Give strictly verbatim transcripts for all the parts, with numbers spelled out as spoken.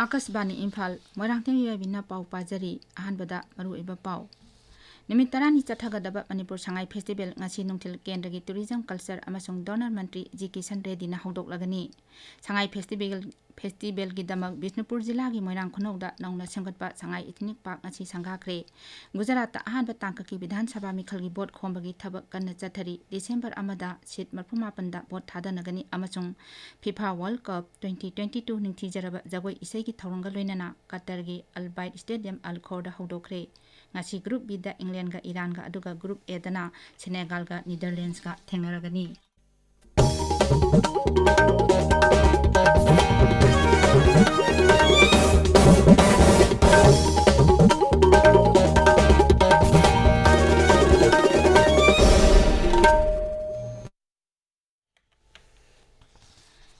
ꯑꯥꯀꯥꯁꯕꯥꯅꯤ ꯏꯝꯐꯥꯜ, ꯃꯣꯏꯔꯥꯡꯊꯦꯝ ꯏꯕꯥꯕꯤꯅ ꯄꯥꯎ ꯄꯥꯖꯔꯤ꯫ ꯑꯍꯥꯟꯕꯗ ꯃꯔꯨꯑꯣꯏꯕ ꯄꯥꯎ꯫ ꯅꯨꯃꯤꯠ ꯇꯔꯥꯅꯤ ꯆꯠꯊꯒꯗꯕ ꯃꯅꯤꯄꯨꯔ ꯁꯉꯥꯏ ꯐꯦꯁꯇꯤꯚꯦꯜ ꯉꯁꯤ ꯅꯨꯡꯊꯤꯜ ꯀꯦꯟꯗ꯭ꯔꯒꯤ ꯇꯨꯔꯤꯖꯝ, ꯀꯜꯆꯔ ꯑꯃꯁꯨꯡ ꯗꯣꯅꯔ ꯃꯟꯇ꯭ꯔꯤ ꯖꯤ ꯀꯤꯁꯟ ꯔꯦꯗꯤꯅ ꯍꯧꯗꯣꯛꯂꯒꯅꯤ꯫ ꯁꯉꯥꯏ ꯐꯦꯁꯇꯤꯚꯦꯜ, ꯐꯦꯁꯇꯤꯚꯦꯜꯒꯤꯗꯃꯛ ꯕꯤꯁꯅꯨꯄꯨꯔ ꯖꯤꯂꯥꯒꯤ ꯃꯣꯏꯔꯥꯡ ꯈꯨꯅꯧꯗ ꯅꯧꯅ ꯁꯦꯝꯒꯠꯄ ꯁꯉꯥꯏ ꯏꯊꯅꯤꯛ ꯄꯥꯔꯛ ꯉꯁꯤ ꯁꯪꯒꯥꯈ꯭ꯔꯦ꯫ ꯒꯨꯖꯔꯥꯠꯇ ꯑꯍꯥꯟꯕ ꯇꯥꯡꯀꯛꯀꯤ ꯕꯤꯙꯥꯟ ꯁꯚꯥ ꯃꯤꯈꯜꯒꯤ ꯚꯣꯠ ꯈꯣꯝꯕꯒꯤ ꯊꯕꯛ ꯀꯟꯅ ꯆꯠꯊꯔꯤ꯫ ꯗꯤꯁꯦꯝꯕꯔ ꯑꯃꯗ ꯁꯤꯠ ꯃꯔꯤꯐꯨ ꯃꯥꯄꯟꯗ ꯚꯣꯠ ꯊꯥꯗꯅꯒꯅꯤ ꯑꯃꯁꯨꯡ FIFA world cup twenty twenty two ꯅꯤꯡꯊꯤꯖꯔꯕ ꯖꯒꯣꯏ ꯏꯁꯩꯒꯤ ꯊꯧꯔꯝꯒ ꯂꯣꯏꯅꯅ ꯀꯇꯔꯒꯤ ꯑꯜ ꯕꯥꯏꯠ ꯁ꯭ꯇꯦꯗꯤꯌꯝ ꯑꯜ ꯈꯣꯔꯗ ꯍꯧꯗꯣꯛꯈ꯭ꯔꯦ꯫ ꯉꯁꯤ ꯒ꯭ꯔꯨꯞ ꯕꯤꯗ ꯏꯪꯂꯦꯟꯒ ꯏꯔꯥꯟꯒ, ꯑꯗꯨꯒ ꯒ꯭ꯔꯨꯞ ꯑꯦꯗꯅ ꯁꯦꯅꯦꯒꯥꯜꯒ ꯅꯤꯗꯔꯂꯦꯟꯁꯒ ꯊꯦꯡꯅꯔꯒꯅꯤ꯫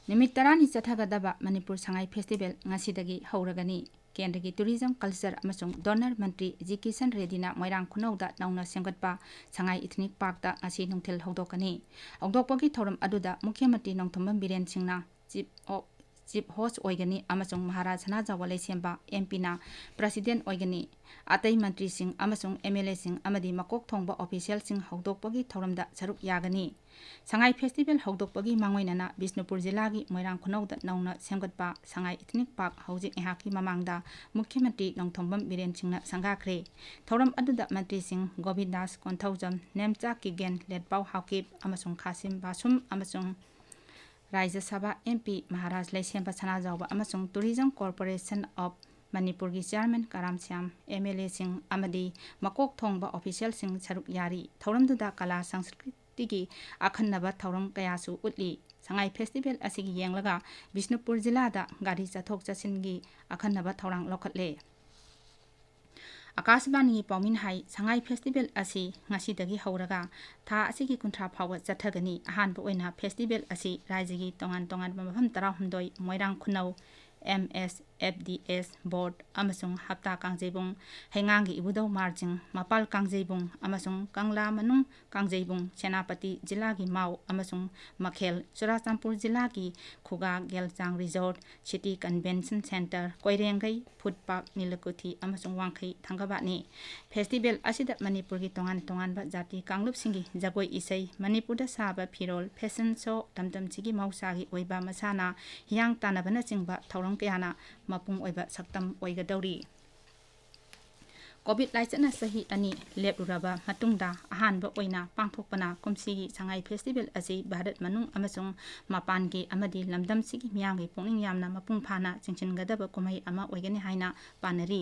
ꯅꯨꯃꯤꯠ ꯇꯔꯥꯅꯤ ꯆꯠꯊꯒꯗꯕ ꯃꯅꯤꯄꯨꯔ ꯁꯉꯥꯏ ꯐꯦꯁꯇꯤꯚꯦꯜ ꯉꯁꯤꯗꯒꯤ ꯍꯧꯔꯒꯅꯤ꯫ ꯀꯦꯟꯗ꯭ꯔꯒꯤ ꯇꯨꯔꯤꯖꯝ, ꯀꯜꯆꯔ ꯑꯃꯁꯨꯡ ꯗꯣꯅꯔ ꯃꯟꯇ꯭ꯔꯤ ꯖꯤ ꯀꯤꯁꯟ ꯔꯦꯗꯤꯅ ꯃꯣꯏꯔꯥꯡ ꯈꯨꯅꯧꯗ ꯅꯧꯅ ꯁꯦꯝꯒꯠꯄ ꯁꯉꯥꯏ ꯏꯊꯅꯤꯛ ꯄꯥꯔꯛꯇ ꯉꯁꯤ ꯅꯨꯡꯊꯤꯜ ꯍꯧꯗꯣꯛꯀꯅꯤ꯫ ꯍꯧꯗꯣꯛꯄꯒꯤ ꯊꯧꯔꯝ ꯑꯗꯨꯗ ꯃꯨꯈ꯭ꯌ ꯃꯟꯇ꯭ꯔꯤ ꯅꯣꯡꯊꯣꯝꯕꯝ ꯕꯤꯔꯦꯟ ꯁꯤꯡꯅ ꯆꯤꯞ ꯑꯣꯐ, ꯆꯤꯞ ꯍꯣꯁ ꯑꯣꯏꯒꯅꯤ ꯑꯃꯁꯨꯡ ꯃꯍꯥꯔꯥꯖ ꯁꯅꯥꯖꯥꯎꯕ ꯂꯩꯁꯦꯝꯕ ꯑꯦꯝ ꯄꯤꯅ ꯄ꯭ꯔꯁꯤꯗꯦꯟ ꯑꯣꯏꯒꯅꯤ꯫ ꯑꯇꯩ ꯃꯟꯇ꯭ꯔꯤꯁꯤꯡ ꯑꯃꯁꯨꯡ ꯑꯦꯝ ꯑꯦꯜ ꯑꯦꯁꯤꯡ ꯑꯃꯗꯤ ꯃꯀꯣꯛ ꯊꯣꯡꯕ ꯑꯣꯐꯤꯁꯤꯌꯦꯜꯁꯤꯡ ꯍꯧꯗꯣꯛꯄꯒꯤ ꯊꯧꯔꯝꯗ ꯁꯔꯨꯛ ꯌꯥꯒꯅꯤ꯫ ꯁꯉꯥꯏ ꯐꯦꯁꯇꯤꯚꯦꯜ ꯍꯧꯗꯣꯛꯄꯒꯤ ꯃꯥꯡꯑꯣꯏꯅꯅ ꯕꯤꯁꯅꯨꯄꯨꯔ ꯖꯤꯂꯥꯒꯤ ꯃꯣꯏꯔꯥꯡ ꯈꯨꯅꯧꯗ ꯅꯧꯅ ꯁꯦꯝꯒꯠꯄ ꯁꯉꯥꯏ ꯏꯊꯅꯤꯛ ꯄꯥꯔꯛ ꯍꯧꯖꯤꯛ ꯉꯥꯏꯍꯥꯛꯀꯤ ꯃꯃꯥꯡꯗ ꯃꯨꯈ꯭ꯌ ꯃꯟꯇ꯭ꯔꯤ ꯅꯣꯡꯊꯣꯝꯕꯝ ꯕꯤꯔꯦꯟ ꯁꯤꯡꯅ ꯁꯪꯒꯥꯈ꯭ꯔꯦ꯫ ꯊꯧꯔꯝ ꯑꯗꯨꯗ ꯃꯟꯇ꯭ꯔꯤꯁꯤꯡ ꯒꯣꯕꯤꯟꯗꯥꯁ ꯀꯣꯟꯊꯧꯖꯝ, ꯅꯦꯝꯆꯥ ꯀꯤꯒꯦꯟ, ꯂꯦꯠꯄꯥꯎ ꯍꯥꯎꯀꯤꯞ ꯑꯃꯁꯨꯡ ꯈꯥꯁꯤꯝ ꯕꯥꯁꯨꯝ ꯑꯃꯁꯨꯡ ꯔꯥꯖ꯭ꯌ ꯁꯚꯥ ꯑꯦꯝ ꯄꯤ ꯃꯍꯥꯔꯥꯖ ꯂꯩꯁꯦꯝꯕ ꯁꯅꯥꯖꯥꯎꯕ ꯑꯃꯁꯨꯡ ꯇꯨꯔꯤꯖꯝ ꯀꯣꯔꯄꯣꯔꯦꯁꯟ ꯑꯣꯐ ꯃꯅꯤꯄꯨꯔꯒꯤ ꯆꯤꯌꯥꯔꯃꯦꯟ ꯀꯔꯥꯝ ꯁ꯭ꯌꯥꯝ, ꯑꯦꯝ ꯑꯦꯜ ꯑꯦꯁꯤꯡ ꯑꯃꯗꯤ ꯃꯀꯣꯛ ꯊꯣꯡꯕ ꯑꯣꯐꯤꯁꯤꯌꯦꯜꯁꯤꯡ ꯁꯔꯨꯛ ꯌꯥꯔꯤ꯫ ꯊꯧꯔꯝꯗꯨꯗ ꯀꯂꯥ ꯁꯪꯁꯀ꯭ꯔꯤꯇꯤꯒꯤ ꯑꯈꯟꯅꯕ ꯊꯧꯔꯝ ꯀꯌꯥꯁꯨ ꯎꯠꯂꯤ꯫ ꯁꯉꯥꯏ ꯐꯦꯁꯇꯤꯚꯦꯜ ꯑꯁꯤꯒꯤ ꯌꯦꯡꯂꯒ ꯕꯤꯁꯅꯨꯄꯨꯔ ꯖꯤꯂꯥꯗ ꯒꯥꯔꯤ ꯆꯠꯊꯣꯛ ꯆꯠꯁꯤꯟꯒꯤ ꯑꯈꯟꯅꯕ ꯊꯧꯔꯥꯡ ꯂꯧꯈꯠꯂꯦ꯫ ꯑꯀꯥꯁꯕꯥꯅꯤꯒꯤ ꯄꯥꯎꯃꯤꯅ ꯍꯥꯏ, ꯁꯉꯥꯏ ꯐꯦꯁꯇꯤꯚꯦꯜ ꯑꯁꯤ ꯉꯁꯤꯗꯒꯤ ꯍꯧꯔꯒ ꯊꯥ ꯑꯁꯤꯒꯤ ꯀꯨꯟꯊ꯭ꯔꯥ ꯐꯥꯎꯕ ꯆꯠꯊꯒꯅꯤ꯫ ꯑꯍꯥꯟꯕ ꯑꯣꯏꯅ ꯐꯦꯁꯇꯤꯚꯦꯜ ꯑꯁꯤ ꯔꯥꯖ꯭ꯌꯒꯤ ꯇꯣꯉꯥꯟ ꯇꯣꯉꯥꯟꯕ ꯃꯐꯝ ꯇꯔꯥꯍꯨꯝꯗꯣꯏ, ꯃꯣꯏꯔꯥꯡ ꯈꯨꯅꯧ, ꯑꯦꯝ ꯑꯦꯁ ꯑꯦꯐ ꯗꯤ ꯑꯦꯁ ꯕꯣꯔꯗ ꯑꯃꯁꯨꯡ ꯍꯞꯇꯥ ꯀꯥꯡꯖꯩꯕꯨꯡ, ꯍꯩꯉꯥꯡꯒꯤ ꯏꯕꯨꯙꯧ ꯃꯥꯔꯖꯤꯡ, ꯃꯄꯥꯜ ꯀꯥꯡꯖꯩꯕꯨꯡ ꯑꯃꯁꯨꯡ ꯀꯪꯂꯥ ꯃꯅꯨꯡ ꯀꯥꯡꯖꯩꯕꯨꯡ, ꯁꯦꯅꯥꯄꯇꯤ ꯖꯤꯂꯥꯒꯤ ꯃꯥꯎ ꯑꯃꯁꯨꯡ ꯃꯈꯦꯜ, ꯆꯨꯔꯥꯆꯥꯟꯄꯨꯔ ꯖꯤꯂꯥꯒꯤ Khuga Gelzang resort, city convention centre, Koirengei, food park, Nilakuthi ꯑꯃꯁꯨꯡ ꯋꯥꯡꯈꯩ ꯊꯥꯡꯒꯕꯥꯠꯅꯤ꯫ ꯐꯦꯁꯇꯤꯚꯦꯜ ꯑꯁꯤꯗ ꯃꯅꯤꯄꯨꯔꯒꯤ ꯇꯣꯉꯥꯟ ꯇꯣꯉꯥꯟꯕ ꯖꯥꯇꯤ ꯀꯥꯡꯂꯨꯞꯁꯤꯡꯒꯤ ꯖꯒꯣꯏ ꯏꯁꯩ, ꯃꯅꯤꯄꯨꯔꯗ ꯁꯥꯕ ꯐꯤꯔꯣꯜ, ꯐꯦꯁꯟ ꯁꯣ, ꯂꯝꯗꯝꯁꯤꯒꯤ ꯃꯍꯧꯁꯥꯒꯤ ꯑꯣꯏꯕ ꯃꯁꯥꯟꯅ, ꯍꯤꯌꯥꯡ ꯇꯥꯟꯅꯕꯅꯆꯤꯡꯕ ꯊꯧꯔꯝ ꯀꯌꯥꯅ ꯃꯄꯨꯡ ꯑꯣꯏꯕ ꯁꯛꯇꯝ ꯑꯣꯏꯒꯗꯧꯔꯤ꯫ ꯀꯣꯚꯤꯗ ꯂꯥꯏꯆꯠꯅ ꯆꯍꯤ ꯑꯅꯤ ꯂꯦꯞꯂꯨꯔꯕ ꯃꯇꯨꯡꯗ ꯑꯍꯥꯟꯕ ꯑꯣꯏꯅ ꯄꯥꯡꯊꯣꯛꯄꯅ ꯀꯨꯝꯁꯤꯒꯤ ꯁꯉꯥꯏ ꯐꯦꯁꯇꯤꯚꯦꯜ ꯑꯁꯤ ꯚꯥꯔꯠ ꯃꯅꯨꯡ ꯑꯃꯁꯨꯡ ꯃꯄꯥꯟꯒꯤ ꯑꯃꯗꯤ ꯂꯝꯗꯝꯁꯤꯒꯤ ꯃꯤꯌꯥꯝꯒꯤ ꯄꯨꯛꯅꯤꯡ ꯌꯥꯝꯅ ꯃꯄꯨꯡ ꯐꯥꯅ ꯆꯤꯡꯁꯤꯟꯒꯗꯕ ꯀꯨꯝꯍꯩ ꯑꯃ ꯑꯣꯏꯒꯅꯤ ꯍꯥꯏꯅ ꯄꯥꯅꯔꯤ꯫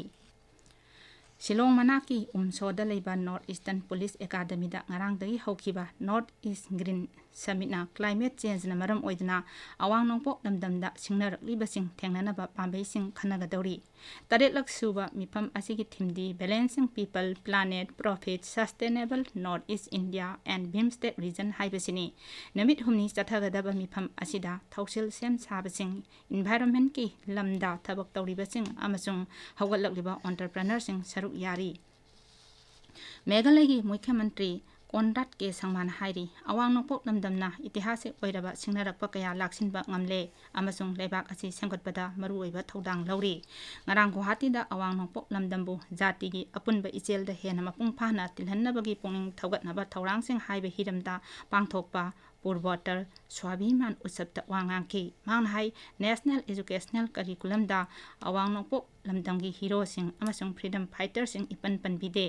ꯁꯤꯂꯣꯡ ꯃꯅꯥꯛꯀꯤ ꯎꯝꯁꯣꯗ ꯂꯩꯕ ꯅꯣꯔꯠ ꯏꯁꯇꯔꯟ ꯄꯨꯂꯤꯁ ꯑꯦꯀꯥꯗꯃꯤꯗ ꯉꯔꯥꯡꯗꯒꯤ ꯍꯧꯈꯤꯕ ꯅꯣꯔꯠ ꯏꯁ ꯒ꯭ꯔꯤꯟ ꯁꯃꯤꯠꯅ ꯀ꯭ꯂꯥꯏꯃꯦꯠ ꯆꯦꯟꯖꯅ ꯃꯔꯝ ꯑꯣꯏꯗꯨꯅ ꯑꯋꯥꯡ ꯅꯣꯡꯄꯣꯛ ꯂꯝꯗꯝꯗ ꯁꯤꯡꯅꯔꯛꯂꯤꯕꯁꯤꯡ ꯊꯦꯡꯅꯅꯕ ꯄꯥꯝꯕꯩꯁꯤꯡ ꯈꯟꯅꯒꯗꯧꯔꯤ꯫ ꯇꯔꯦꯠꯂꯛ ꯁꯨꯕ ꯃꯤꯐꯝ ꯑꯁꯤꯒꯤ ꯊꯤꯝꯗꯤ Balancing People, Planet, Profit, Sustainable North East India and BIMSTEC Region ꯍꯥꯏꯕꯁꯤꯅꯤ꯫ ꯅꯨꯃꯤꯠ ꯍꯨꯝꯅꯤ ꯆꯠꯊꯒꯗꯕ ꯃꯤꯐꯝ ꯑꯁꯤꯗ ꯊꯧꯁꯤꯜ ꯁꯦꯝ ꯁꯥꯕꯁꯤꯡ, ꯏꯟꯚꯥꯏꯔꯣꯟꯃꯦꯟꯀꯤ ꯂꯝꯗ ꯊꯕꯛ ꯇꯧꯔꯤꯕꯁꯤꯡ ꯑꯃꯁꯨꯡ ꯍꯧꯒꯠꯂꯛꯂꯤꯕ ꯑꯣꯟꯇꯔꯄ꯭ꯔꯦꯅꯔꯁꯤꯡ ꯁꯔꯨꯛ ꯌꯥꯔꯤ꯫ ꯃꯦꯘꯥꯂꯌꯒꯤ ꯃꯨꯈ꯭ꯌ ꯃꯟꯇ꯭ꯔꯤ ꯀꯣꯟꯔꯥꯗ ꯀꯦ ꯁꯪꯃꯥꯅ ꯍꯥꯏꯔꯤ, ꯑꯋꯥꯡ ꯅꯣꯡꯄꯣꯛ ꯂꯝꯗꯝꯅ ꯏꯇꯤꯍꯥꯁꯤꯛ ꯑꯣꯏꯔꯕ ꯁꯤꯡꯅꯔꯛꯄ ꯀꯌꯥ ꯂꯥꯛꯁꯤꯟꯕ ꯉꯝꯂꯦ ꯑꯃꯁꯨꯡ ꯂꯩꯕꯥꯛ ꯑꯁꯤ ꯁꯦꯝꯒꯠꯄꯗ ꯃꯔꯨꯑꯣꯏꯕ ꯊꯧꯗꯥꯡ ꯂꯧꯔꯤ꯫ ꯉꯔꯥꯡ ꯒꯨꯋꯥꯍꯥꯇꯤꯗ ꯑꯋꯥꯡ ꯅꯣꯡꯄꯣꯛ ꯂꯝꯗꯝꯕꯨ ꯖꯥꯇꯤꯒꯤ ꯑꯄꯨꯟꯕ ꯏꯆꯦꯜꯗ ꯍꯦꯟꯅ ꯃꯄꯨꯡ ꯐꯥꯅ ꯇꯤꯜꯍꯟꯅꯕꯒꯤ ꯄꯨꯛꯅꯤꯡ ꯊꯧꯒꯠꯅꯕ ꯊꯧꯔꯥꯡꯁꯤꯡ ꯍꯥꯏꯕ ꯍꯤꯔꯝꯗ ꯄꯥꯡꯊꯣꯛꯄ ꯄꯨꯔꯕꯣꯇꯔ ꯁ꯭ꯋꯥꯚꯤꯃꯥꯟ ꯎꯠꯁꯕꯇ ꯋꯥ ꯉꯥꯡꯈꯤ꯫ ꯃꯍꯥꯛꯅ ꯍꯥꯏ, ꯅꯦꯁꯅꯦꯜ ꯑꯦꯖꯨꯀꯦꯁꯅꯦꯜ ꯀꯔꯤꯀꯨꯂꯝꯗ ꯑꯋꯥꯡ ꯅꯣꯡꯄꯣꯛ ꯂꯝꯗꯝꯒꯤ ꯍꯤꯔꯣꯁꯤꯡ ꯑꯃꯁꯨꯡ ꯐ꯭ꯔꯤꯗꯝ ꯐꯥꯏꯇꯔꯁꯤꯡ ꯏꯄꯟ ꯄꯟꯕꯤꯗꯦ꯫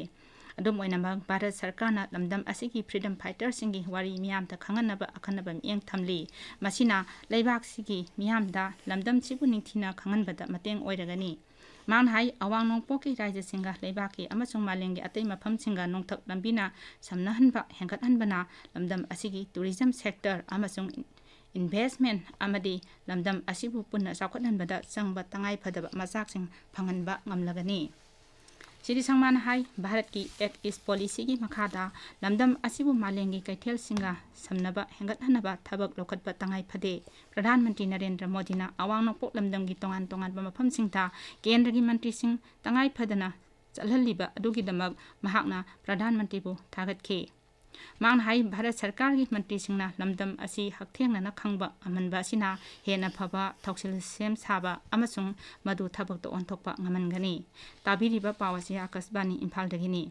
ꯑꯗꯨꯝ ꯑꯣꯏꯅꯃꯛ, ꯚꯥꯔꯠ ꯁꯔꯀꯥꯔꯅ ꯂꯝꯗꯝ ꯑꯁꯤꯒꯤ ꯐ꯭ꯔꯤꯗꯝ ꯐꯥꯏꯇꯔꯁꯤꯡꯒꯤ ꯋꯥꯔꯤ ꯃꯤꯌꯥꯝꯗ ꯈꯪꯍꯟꯅꯕ ꯑꯈꯟꯅꯕ ꯃꯤꯠꯌꯦꯡ ꯊꯝꯂꯤ꯫ ꯃꯁꯤꯅ ꯂꯩꯕꯥꯛꯁꯤꯒꯤ ꯃꯤꯌꯥꯝꯗ ꯂꯝꯗꯝꯁꯤꯕꯨ ꯅꯤꯡꯊꯤꯅ ꯈꯪꯍꯟꯕꯗ ꯃꯇꯦꯡ ꯑꯣꯏꯔꯒꯅꯤ꯫ ꯃꯍꯥꯛꯅ ꯍꯥꯏ, ꯑꯋꯥꯡ ꯅꯣꯡꯄꯣꯛꯀꯤ ꯔꯥꯖ꯭ꯌꯁꯤꯡꯒ ꯂꯩꯕꯥꯛꯀꯤ ꯑꯃꯁꯨꯡ ꯃꯥꯂꯦꯝꯒꯤ ꯑꯇꯩ ꯃꯐꯝꯁꯤꯡꯒ ꯅꯣꯡꯊꯛ ꯂꯝꯕꯤꯅ ꯁꯝꯅꯍꯟꯕ ꯍꯦꯟꯒꯠꯍꯟꯕꯅ ꯂꯝꯗꯝ ꯑꯁꯤꯒꯤ ꯇꯨꯔꯤꯖꯝ ꯁꯦꯛꯇꯔ ꯑꯃꯁꯨꯡ ꯏꯟꯚꯦꯁ꯭ꯇꯃꯦꯟ ꯑꯃꯗꯤ ꯂꯝꯗꯝ ꯑꯁꯤꯕꯨ ꯄꯨꯟꯅ ꯆꯥꯎꯈꯠꯍꯟꯕꯗ ꯆꯪꯕ ꯇꯉꯥꯏ ꯐꯗꯕ ꯃꯆꯥꯛꯁꯤꯡ ꯐꯪꯍꯟꯕ ꯉꯝꯂꯒꯅꯤ꯫ ꯁ꯭ꯔꯤ ꯁꯪꯃꯥꯅ ꯍꯥꯏ, ꯚꯥꯔꯠꯀꯤ Act East Policyꯒꯤ ꯃꯈꯥꯗ ꯂꯝꯗꯝ ꯑꯁꯤꯕꯨ ꯃꯥꯂꯦꯝꯒꯤ ꯀꯩꯊꯦꯜꯁꯤꯡꯒ ꯁꯝꯅꯕ ꯍꯦꯟꯒꯠꯍꯟꯅꯕ ꯊꯕꯛ ꯂꯧꯈꯠꯄ ꯇꯉꯥꯏ ꯐꯗꯦ꯫ ꯄ꯭ꯔꯙꯥꯟ ꯃꯟꯇ꯭ꯔꯤ ꯅꯔꯦꯟꯗ꯭ꯔ ꯃꯣꯗꯤꯅ ꯑꯋꯥꯡ ꯅꯣꯡꯄꯣꯛ ꯂꯝꯗꯝꯒꯤ ꯇꯣꯉꯥꯟ ꯇꯣꯉꯥꯟꯕ ꯃꯐꯝꯁꯤꯡꯗ ꯀꯦꯟꯗ꯭ꯔꯒꯤ ꯃꯟꯇ꯭ꯔꯤꯁꯤꯡ ꯇꯉꯥꯏ ꯐꯗꯅ ꯆꯠꯍꯜꯂꯤꯕ ꯑꯗꯨꯒꯤꯗꯃꯛ ꯃꯍꯥꯛꯅ ꯄ꯭ꯔꯙꯥꯟ ꯃꯟꯇ꯭ꯔꯤꯕꯨ ꯊꯥꯒꯠꯈꯤ꯫ ꯃꯍꯥꯛꯅ ꯍꯥꯏ, ꯚꯥꯔꯠ ꯁꯔꯀꯥꯔꯒꯤ ꯃꯟꯇ꯭ꯔꯤꯁꯤꯡꯅ ꯂꯝꯗꯝ ꯑꯁꯤ ꯍꯛꯊꯦꯡꯅꯅ ꯈꯪꯕ ꯉꯝꯍꯟꯕ ꯑꯁꯤꯅ ꯍꯦꯟꯅ ꯐꯕ ꯊꯧꯁꯤꯜ ꯁꯦꯝ ꯁꯥꯕ ꯑꯃꯁꯨꯡ ꯃꯗꯨ ꯊꯕꯛꯇ ꯑꯣꯟꯊꯣꯛꯄ ꯉꯝꯍꯟꯒꯅꯤ꯫ ꯇꯥꯕꯤꯔꯤꯕ ꯄꯥꯎ ꯑꯁꯤ ꯑꯥꯀꯥꯁꯕꯥꯅꯤ ꯏꯝꯐꯥꯜꯗꯒꯤꯅꯤ꯫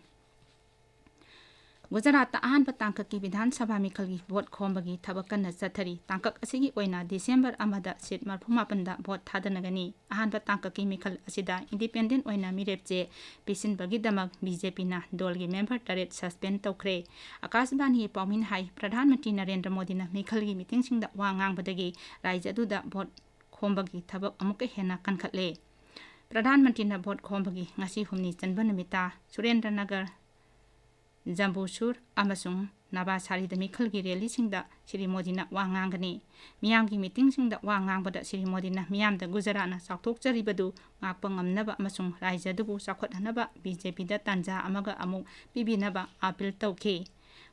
ꯒꯨꯖꯔꯥꯠꯇ ꯑꯍꯥꯟꯕ ꯇꯥꯡꯀꯛꯀꯤ ꯕꯤꯙꯥꯟ ꯁꯚꯥ ꯃꯤꯈꯜꯒꯤ ꯚꯣꯠ ꯈꯣꯝꯕꯒꯤ ꯊꯕꯛ ꯀꯟꯅ ꯆꯠꯊꯔꯤ꯫ ꯇꯥꯡꯀꯛ ꯑꯁꯤꯒꯤ ꯑꯣꯏꯅ ꯗꯤꯁꯦꯝꯕꯔ ꯑꯃꯗ ꯁꯤꯠ ꯃꯔꯤꯐꯨ ꯃꯥꯄꯟꯗ ꯚꯣꯠ ꯊꯥꯗꯅꯒꯅꯤ꯫ ꯑꯍꯥꯟꯕ ꯇꯥꯡꯀꯛꯀꯤ ꯃꯤꯈꯜ ꯑꯁꯤꯗ ꯏꯟꯗꯤꯄꯦꯟꯗꯦꯟ ꯑꯣꯏꯅ ꯃꯤꯔꯦꯞ ꯆꯦ ꯄꯤꯁꯤꯟꯕꯒꯤꯗꯃꯛ ꯕꯤ ꯖꯦ ꯄꯤꯅ ꯗꯣꯜꯒꯤ ꯃꯦꯝꯕꯔ ꯇꯔꯦꯠ ꯁꯁꯄꯦꯟ ꯇꯧꯈ꯭ꯔꯦ꯫ ꯑꯀꯥꯁꯕꯥꯅꯤꯒꯤ ꯄꯥꯎꯃꯤꯅ ꯍꯥꯏ, ꯄ꯭ꯔꯙꯥꯟ ꯃꯟꯇ꯭ꯔꯤ ꯅꯔꯦꯟꯗ꯭ꯔ ꯃꯣꯗꯤꯅ ꯃꯤꯈꯜꯒꯤ ꯃꯤꯇꯤꯡꯁꯤꯡꯗ ꯋꯥ ꯉꯥꯡꯕꯗꯒꯤ ꯔꯥꯖ꯭ꯌ ꯑꯗꯨꯗ ꯚꯣꯠ ꯈꯣꯝꯕꯒꯤ ꯊꯕꯛ ꯑꯃꯨꯛꯀ ꯍꯦꯟꯅ ꯀꯟꯈꯠꯂꯦ꯫ ꯄ꯭ꯔꯙꯥꯟ ꯃꯟꯇ꯭ꯔꯤꯅ ꯚꯣꯠ ꯈꯣꯝꯕꯒꯤ ꯉꯁꯤ ꯍꯨꯝꯅꯤ ꯆꯟꯕ ꯅꯨꯃꯤꯠꯇ ꯁꯨꯔꯦꯟꯗ꯭ꯔ ꯅꯒꯔ, ꯖꯝꯕꯨꯁꯨꯔ ꯑꯃꯁꯨꯡ ꯅꯕꯥꯁꯥꯔꯤꯗ ꯃꯤꯈꯜꯒꯤ ꯔꯦꯂꯤꯁꯤꯡꯗ ꯁ꯭ꯔꯤ ꯃꯣꯗꯤꯅ ꯋꯥ ꯉꯥꯡꯒꯅꯤ꯫ ꯃꯤꯌꯥꯝꯒꯤ ꯃꯤꯇꯤꯡꯁꯤꯡꯗ ꯋꯥ ꯉꯥꯡꯕꯗ ꯁ꯭ꯔꯤ ꯃꯣꯗꯤꯅ ꯃꯤꯌꯥꯝꯗ ꯒꯨꯖꯔꯥꯠꯅ ꯆꯥꯎꯊꯣꯛꯆꯔꯤꯕꯗꯨ ꯉꯥꯛꯄ ꯉꯝꯅꯕ ꯑꯃꯁꯨꯡ ꯔꯥꯖ꯭ꯌ ꯑꯗꯨꯕꯨ ꯆꯥꯎꯈꯠꯍꯟꯅꯕ ꯕꯤ ꯖꯦ ꯄꯤꯗ ꯇꯥꯟꯖꯥ ꯑꯃꯒ ꯑꯃꯨꯛ ꯄꯤꯕꯤꯅꯕ ꯑꯥꯄꯤꯜ ꯇꯧꯈꯤ꯫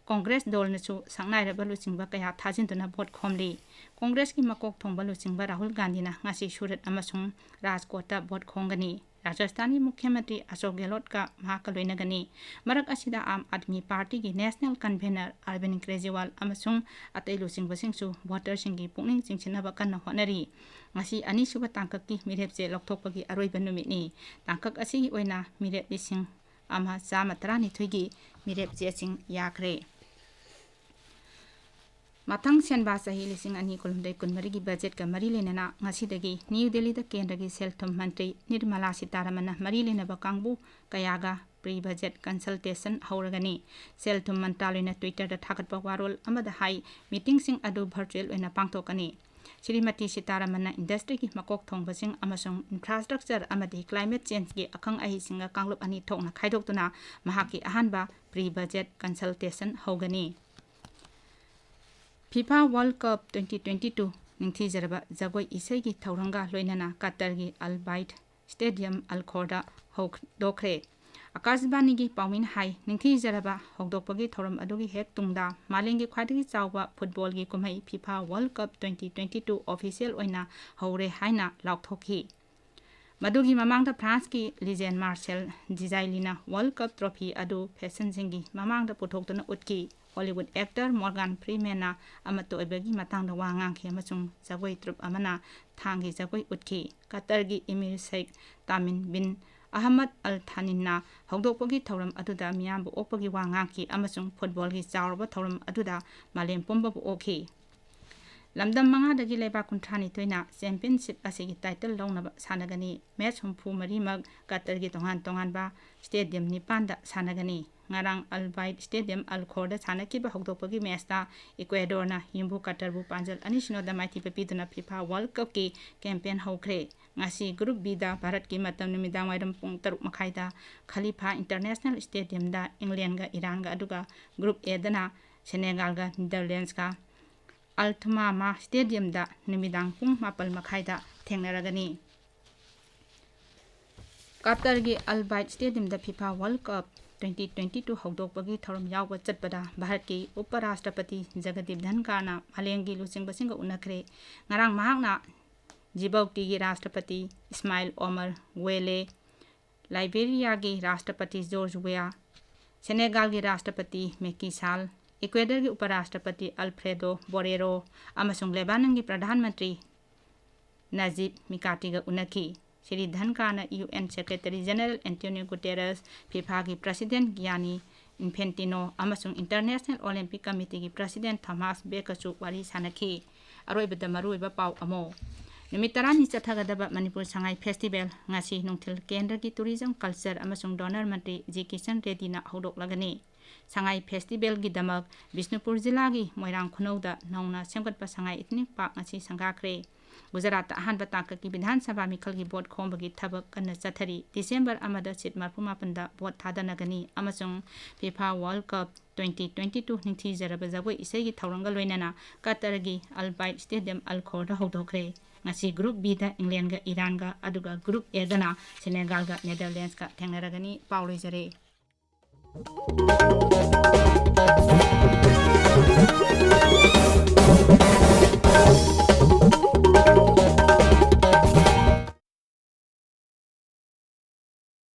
ꯀꯣꯡꯒ꯭ꯔꯦꯁ ꯗꯣꯜꯅꯁꯨ ꯁꯛꯅꯥꯏꯔꯕ ꯂꯨꯆꯤꯡꯕ ꯀꯌꯥ ꯊꯥꯖꯤꯟꯗꯨꯅ ꯚꯣꯠ ꯈꯣꯝꯂꯤ꯫ ꯀꯣꯡꯒ꯭ꯔꯦꯁꯀꯤ ꯃꯀꯣꯛ ꯊꯣꯡꯕ ꯂꯨꯆꯤꯡꯕ ꯔꯥꯍꯨꯜ ꯒꯥꯟꯙꯤꯅ ꯉꯁꯤ ꯁꯨꯔꯠ ꯑꯃꯁꯨꯡ ꯔꯥꯖꯀꯣꯠꯇ ꯚꯣꯠ ꯈꯣꯝꯒꯅꯤ꯫ ꯔꯥꯖꯁꯊꯥꯟꯒꯤ ꯃꯨꯈ꯭ꯌ ꯃꯟꯇ꯭ꯔꯤ ꯑꯁꯣꯛ ꯒꯦꯍꯂꯣꯠꯀ ꯃꯍꯥꯛꯀ ꯂꯣꯏꯅꯒꯅꯤ꯫ ꯃꯔꯛ ꯑꯁꯤꯗ ꯑꯥꯝ ꯑꯥꯗꯃꯤ ꯄꯥꯔꯇꯤꯒꯤ ꯅꯦꯁꯅꯦꯜ ꯀꯟꯚꯦꯅꯔ ꯑꯔꯕꯤꯟ ꯀ꯭ꯔꯦꯖꯤꯋꯥꯜ ꯑꯃꯁꯨꯡ ꯑꯇꯩ ꯂꯨꯆꯤꯡꯕꯁꯤꯡꯁꯨ ꯚꯣꯇꯔꯁꯤꯡꯒꯤ ꯄꯨꯛꯅꯤꯡ ꯆꯤꯡꯁꯤꯟꯅꯕ ꯀꯟꯅ ꯍꯣꯠꯅꯔꯤ꯫ ꯉꯁꯤ ꯑꯅꯤꯁꯨꯕ ꯇꯥꯡꯀꯛꯀꯤ ꯃꯤꯔꯦꯞ ꯆꯦ ꯂꯧꯊꯣꯛꯄꯒꯤ ꯑꯔꯣꯏꯕ ꯅꯨꯃꯤꯠꯅꯤ꯫ ꯇꯥꯡꯀꯛ ꯑꯁꯤꯒꯤ ꯑꯣꯏꯅ ꯃꯤꯔꯦꯞ ꯂꯤꯁꯤꯡ ꯑꯃ ꯆꯥꯝꯃ ꯇꯔꯥꯅꯤꯊꯣꯏꯒꯤ ꯃꯤꯔꯦꯞ ꯆꯦꯁꯤꯡ ꯌꯥꯈ꯭ꯔꯦ꯫ ꯃꯊꯪ ꯁꯦꯟꯕꯥ ꯆꯍꯤ ꯂꯤꯁꯤꯡ ꯑꯅꯤ ꯀꯨꯟꯍꯨꯝꯗꯣꯏ ꯀꯨꯟꯃꯔꯤꯒꯤ ꯕꯖꯦꯠꯀ ꯃꯔꯤ ꯂꯩꯅꯅ ꯉꯁꯤꯗꯒꯤ ꯅ꯭ꯌꯨ ꯗꯦꯜꯂꯤꯗ ꯀꯦꯟꯗ꯭ꯔꯒꯤ ꯁꯦꯜ ꯊꯨꯝ ꯃꯟꯇ꯭ꯔꯤ ꯅꯤꯔꯃꯂꯥ ꯁꯤꯇꯥꯔꯥꯃꯟꯅ ꯃꯔꯤ ꯂꯩꯅꯕ ꯀꯥꯡꯕꯨ ꯀꯌꯥꯒ ꯄ꯭ꯔꯤ ꯕꯖꯦꯠ ꯀꯟꯁꯜꯇꯦꯁꯟ ꯍꯧꯔꯒꯅꯤ꯫ ꯁꯦꯜ ꯊꯨꯝ ꯃꯟꯇ꯭ꯔꯥꯂꯣꯏꯅ ꯇ꯭ꯋꯤꯇꯔꯗ ꯊꯥꯒꯠꯄ ꯋꯥꯔꯣꯜ ꯑꯃꯗ ꯍꯥꯏ, ꯃꯤꯇꯤꯡꯁꯤꯡ ꯑꯗꯨ ꯚꯔꯆꯨꯑꯦꯜ ꯑꯣꯏꯅ ꯄꯥꯡꯊꯣꯛꯀꯅꯤ꯫ ꯁ꯭ꯔꯤꯃꯇꯤ ꯁꯤꯇꯥꯔꯥꯃꯟꯅ ꯏꯟꯗꯁꯇ꯭ꯔꯤꯒꯤ ꯃꯀꯣꯛ ꯊꯣꯡꯕꯁꯤꯡ ꯑꯃꯁꯨꯡ ꯏꯟꯐ꯭ꯔꯥꯁ꯭ꯇ꯭ꯔꯛꯆꯔ ꯑꯃꯗꯤ ꯀ꯭ꯂꯥꯏꯃꯦꯠ ꯆꯦꯟꯖꯀꯤ ꯑꯈꯪ ꯑꯍꯩꯁꯤꯡꯒ ꯀꯥꯡꯂꯨꯞ ꯑꯅꯤ ꯊꯣꯛꯅ ꯈꯥꯏꯗꯣꯛꯇꯨꯅ ꯃꯍꯥꯛꯀꯤ ꯑꯍꯥꯟꯕ ꯄ꯭ꯔꯤ ꯕꯖꯦꯠ ꯀꯟꯁꯜꯇꯦꯁꯟ ꯍꯧꯒꯅꯤ꯫ FIFA world cup twenty twenty two ꯅꯤꯡꯊꯤꯖꯔꯕ ꯖꯒꯣꯏ ꯏꯁꯩꯒꯤ ꯊꯧꯔꯝꯒ ꯂꯣꯏꯅꯅ ꯀꯇꯔꯒꯤ ꯑꯜ ꯕꯥꯏꯠ ꯁ꯭ꯇꯦꯗꯤꯌꯝ ꯑꯜ ꯈꯣꯔꯗ ꯍꯧꯗꯣꯛꯈ꯭ꯔꯦ꯫ ꯑꯀꯥꯁꯕꯥꯅꯤꯒꯤ ꯄꯥꯎꯃꯤꯅ ꯍꯥꯏ, ꯅꯤꯡꯊꯤꯖꯔꯕ ꯍꯧꯗꯣꯛꯄꯒꯤ ꯊꯧꯔꯝ ꯑꯗꯨꯒꯤ ꯍꯦꯛ ꯇꯨꯡꯗ ꯃꯥꯂꯦꯝꯒꯤ ꯈ꯭ꯋꯥꯏꯗꯒꯤ ꯆꯥꯎꯕ ꯐꯨꯠꯕꯣꯜꯒꯤ ꯀꯨꯝꯍꯩ FIFA World Cup twenty twenty two official ꯑꯣꯏꯅ ꯍꯧꯔꯦ ꯍꯥꯏꯅ ꯂꯥꯎꯊꯣꯛꯈꯤ꯫ ꯃꯗꯨꯒꯤ ꯃꯃꯥꯡꯗ ꯐ꯭ꯔꯥꯟꯁꯀꯤ legend Marcel Desailly ꯅ World Cup trophy ꯑꯗꯨ ꯐꯦꯟꯁꯤꯡꯒꯤ ꯃꯃꯥꯡꯗ ꯄꯨꯊꯣꯛꯇꯨꯅ ꯎꯠꯈꯤ꯫ Hollywood actor Morgan Freeman ꯅ ꯑꯃꯠꯇ ꯑꯣꯏꯕꯒꯤ ꯃꯇꯥꯡꯗ ꯋꯥ ꯉꯥꯡꯈꯤ ꯑꯃꯁꯨꯡ ꯖꯒꯣꯏ ꯇ꯭ꯔꯨꯞ ꯑꯃꯅ ꯊꯥꯡꯒꯤ ꯖꯒꯣꯏ ꯎꯠꯈꯤ꯫ ꯀꯇꯔꯒꯤ Emir Sheikh Tamim bin Ahmed Al Thani ꯅ ꯍꯧꯗꯣꯛꯄꯒꯤ ꯊꯧꯔꯝ ꯑꯗꯨꯗ ꯃꯤꯌꯥꯝꯕꯨ ꯑꯣꯛꯄꯒꯤ ꯋꯥ ꯉꯥꯡꯈꯤ ꯑꯃꯁꯨꯡ ꯐꯨꯠꯕꯣꯜꯒꯤ ꯆꯥꯎꯔꯕ ꯊꯧꯔꯝ ꯑꯗꯨꯗ ꯃꯥꯂꯦꯝ ꯄꯨꯝꯕꯕꯨ ꯑꯣꯛꯈꯤ꯫ ꯂꯝꯗꯝ ꯃꯉꯥꯗꯒꯤ ꯂꯩꯕꯥꯛ ꯀꯨꯟꯊ꯭ꯔꯥꯅꯤꯊꯣꯏꯅ championship ꯑꯁꯤꯒꯤ title ꯂꯧꯅꯕ ꯁꯥꯟꯅꯒꯅꯤ꯫ Match ꯍꯨꯝꯐꯨ ꯃꯔꯤꯃꯛ ꯀꯇꯔꯒꯤ ꯇꯣꯉꯥꯟ ꯇꯣꯉꯥꯟꯕ stadium ꯅꯤꯄꯥꯟꯗ ꯁꯥꯟꯅꯒꯅꯤ꯫ ꯉꯔꯥꯡ Al Bayt Stadium Al Khor ꯗ ꯁꯥꯟꯅꯈꯤꯕ ꯍꯧꯗꯣꯛꯄꯒꯤ match ꯇ Ecuador ꯅ ꯌꯨꯝꯕꯨ ꯀꯇꯔꯕꯨ ꯄꯥꯟꯖꯜ ꯑꯅꯤ ꯁꯤꯅꯣꯗ ꯃꯥꯏꯊꯤꯕ ꯄꯤꯗꯨꯅ FIFA World Cup ꯀꯤ campaign ꯍꯧꯈ꯭ꯔꯦ꯫ ꯉꯁꯤ Group B ꯗ ꯚꯥꯔꯠꯀꯤ ꯃꯇꯝ ꯅꯨꯃꯤꯗꯥꯡ ꯋꯥꯏꯔꯝ ꯄꯨꯡ ꯇꯔꯨꯛ ꯃꯈꯥꯏꯗ Khalifa International Stadium ꯗ England ꯒ Iran ꯒ, ꯑꯗꯨꯒ Group A ꯗꯅ Senegal ꯒ Netherlands ꯒ Al Thumama Stadium ꯗ ꯅꯨꯃꯤꯗꯥꯡ ꯄꯨꯡ ꯃꯥꯄꯜ ꯃꯈꯥꯏꯗ ꯊꯦꯡꯅꯔꯒꯅꯤ꯫ ꯀꯇꯔꯒꯤ Al Bayt Stadium ꯗ FIFA World Cup twenty twenty two ꯍꯧꯗꯣꯛꯄꯒꯤ ꯊꯧꯔꯝ ꯌꯥꯎꯕ ꯆꯠꯄꯗ ꯚꯥꯔꯠꯀꯤ ꯎꯄꯔꯥꯁꯇ꯭ꯔꯄꯇꯤ ꯖꯒꯗꯤꯞ ꯙꯟꯀꯥꯔꯅ ꯃꯥꯂꯦꯝꯒꯤ ꯂꯨꯆꯤꯡꯕꯁꯤꯡꯒ ꯎꯅꯈ꯭ꯔꯦ꯫ ꯉꯔꯥꯡ ꯃꯍꯥꯛꯅ ꯖꯤꯕꯧꯇꯤꯒꯤ ꯔꯥꯁꯇ꯭ꯔꯄꯇꯤ ꯏꯁꯃꯥꯏꯜ ꯑꯣꯃꯔ ꯒ꯭ꯋꯦꯂꯦ, ꯂꯥꯏꯕꯦꯔꯤꯌꯥꯒꯤ ꯔꯥꯁꯇ꯭ꯔꯄꯇꯤ ꯖꯣꯔꯖ ꯋꯦꯌꯥ, ꯁꯦꯅꯦꯒꯥꯜꯒꯤ ꯔꯥꯁꯇ꯭ꯔꯄꯇꯤ ꯃꯦꯀꯤ ꯁꯥꯜ, ꯏꯀ꯭ꯋꯦꯗꯔꯒꯤ ꯎꯄꯔꯥꯁꯇ꯭ꯔꯄꯇꯤ ꯑꯜꯐ꯭ꯔꯦꯗꯣ ꯕꯣꯔꯦꯔꯣ ꯑꯃꯁꯨꯡ ꯂꯦꯕꯥꯅꯟꯒꯤ Pradhan Mantri ꯅꯖꯤꯕ ꯃꯤꯀꯥꯇꯤꯒ ꯎꯅꯈꯤ꯫ Shri ꯙꯟꯀꯥꯔꯅ UN Secretary General Antonio Guterres, FIFA ꯒꯤ President Gianni Infantino ꯑꯃꯁꯨꯡ International Olympic Committee ꯒꯤ President Thomas Bach ꯀꯁꯨ ꯋꯥꯔꯤ ꯁꯥꯅꯈꯤ꯫ ꯑꯔꯣꯏꯕꯗ ꯃꯔꯨꯑꯣꯏꯕ ꯄꯥꯎ ꯑꯃ꯫ ꯅꯨꯃꯤꯠ ꯇꯔꯥꯅꯤ ꯆꯠꯊꯒꯗꯕ ꯃꯅꯤꯄꯨꯔ ꯁꯉꯥꯏ Festival ꯉꯁꯤ ꯅꯨꯡꯊꯤꯜ ꯀꯦꯟꯗ꯭ꯔꯒꯤ Tourism, Culture ꯑꯃꯁꯨꯡ Donor ꯃꯟꯇ꯭ꯔꯤ ꯖꯤ ꯀꯤꯁꯟ ꯔꯦꯗꯤꯅ ꯍꯧꯗꯣꯛꯂꯒꯅꯤ꯫ ꯁꯉꯥꯏ Festival ꯒꯤꯗꯃꯛ ꯕꯤꯁꯅꯨꯄꯨꯔ ꯖꯤꯂꯥꯒꯤ ꯃꯣꯏꯔꯥꯡ ꯈꯨꯅꯧꯗ ꯅꯧꯅ ꯁꯦꯝꯒꯠꯄ ꯁꯉꯥꯏ Ethnic Park ꯉꯁꯤ ꯁꯪꯒꯥꯈ꯭ꯔꯦ꯫ ꯒꯨꯖꯔꯥꯠꯇ ꯑꯍꯥꯟꯕ ꯇꯥꯡꯀꯛꯀꯤ ꯕꯤꯙꯥꯟ ꯁꯚꯥ ꯃꯤꯈꯜꯒꯤ vote ꯈꯣꯝꯕꯒꯤ ꯊꯕꯛ ꯀꯟꯅ ꯆꯠꯊꯔꯤ꯫ December ꯑꯃꯗ seat ꯃꯔꯐꯨ ꯃꯥꯄꯟꯗ vote ꯊꯥꯗꯅꯒꯅꯤ ꯑꯃꯁꯨꯡ FIFA World Cup twenty twenty two ꯅꯤꯡꯊꯤꯖꯔꯕ ꯖꯒꯣꯏ ꯏꯁꯩꯒꯤ ꯊꯧꯔꯝꯒ ꯂꯣꯏꯅꯅ ꯀꯇꯔꯒꯤ Al Bayt Stadium Al Khor ꯗ ꯍꯧꯗꯣꯛꯈ꯭ꯔꯦ꯫ ꯉꯁꯤ Group Bꯗ ꯏꯪꯂꯦꯟꯒ ꯏꯔꯥꯟꯒ, ꯑꯗꯨꯒ Group Aꯗꯅ ꯁꯦꯅꯦꯒꯥꯜꯒ ꯅꯦꯗꯔꯂꯦꯟꯁꯀ ꯊꯦꯡꯅꯔꯒꯅꯤ꯫ ꯄꯥꯎ ꯂꯣꯏꯖꯔꯦ꯫